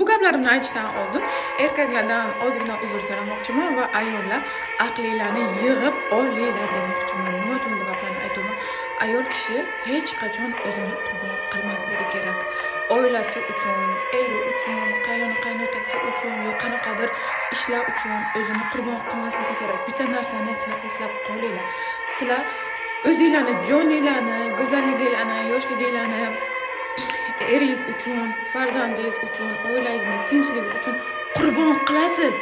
Gaplarni aytishdan oldin erkaklardan ozgina uzr so'ramoqchiman va ayollar, aqlinglarni yig'ib olinglar demoqchiman. Nima uchun bu gaplarni aytyapman? Ayol kishi hech qachon o'zini qurbon qilmasligi kerak. Oilasi uchun, eri uchun, qaynona qaynotasi uchun yo qanaqadir ishlar uchun o'zini qurbon qilmasligi kerak. Bitta narsani sizlar eslab qolinglar: sizlar o'zinglarni joninglarni, go'zalliginglarni, yoshliginglarni eringiz uchun, farzandingiz uchun, oilangizni tinchligi uchun qurbon qilasiz.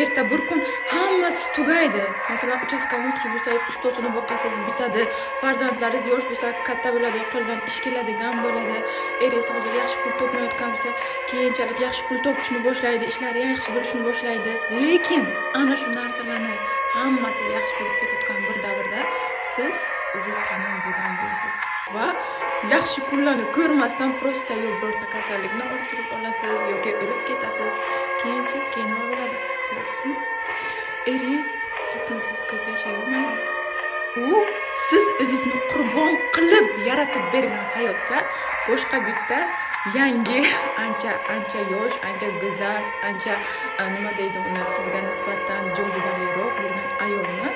Erta bir kun hammasi tugaydi. Masalan, uchastka olmoqchi bo'lsangiz, ustozini boqasiz, bitadi. Farzandlaringiz yosh bo'lsa, katta bo'ladi, qo'ldan ish keladigan bo'ladi. Eringiz hozir yaxshi pul topmayotgan bo'lsa, keyinchalik yaxshi pul topishni boshlaydi, ishlari yaxshi bo'lishni boshlaydi. Lekin ana shu narsalarni hammasi yaxshi bo'lib ketayotgan bir davrda siz уже tamom bo'lgan bo'lasiz va yaxshi kunlarni ko'rmasdan просто yo birorta kasallikni orttirib olasiz yoki o'lib ketasiz. Keyinchi, keyin nima bo'ladi, bilasizmi? Eringiz xotinsiz ko'p yashay olmaydi. U siz o'zingizni qurbon qilib yaratib bergan hayotda boshqa bitta yangi, ancha ancha yosh, ancha go'zal, ancha nima deydi uni, sizga nisbatan jozibaliroq bo'lgan ayolni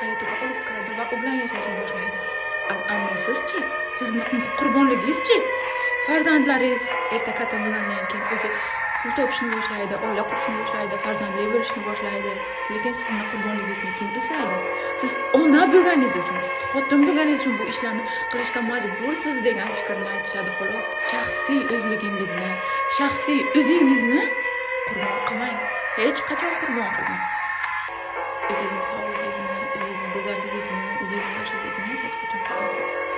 hayotiga olib kiradi va u bilan yashashni boshlaydi. Ammo sizchi, sizni qurbonligingizchi? Farzandlaringiz erta katta bo'lgandan keyin o'zi pul topishni boshlaydi, oila qurishni boshlaydi, farzandli bo'lishni boshlaydi. Lekin sizni qurbonligingizni kim eslaydi? Siz ona bo'lganingiz uchun, siz xotin bo'lganingiz uchun bu ishlarni qilishga majbursiz degan fikrni aytishadi, xolos. Shaxsiy o'zligingizni, shaxsiy o'zingizni qurbon qilmang, hech qachon qurbon qilmang. O'zingizni sog'lig'ingizni, o'zingizni go'zalligingizni, o'zingizni yoshligingizni hech qachon qurbon qilmang.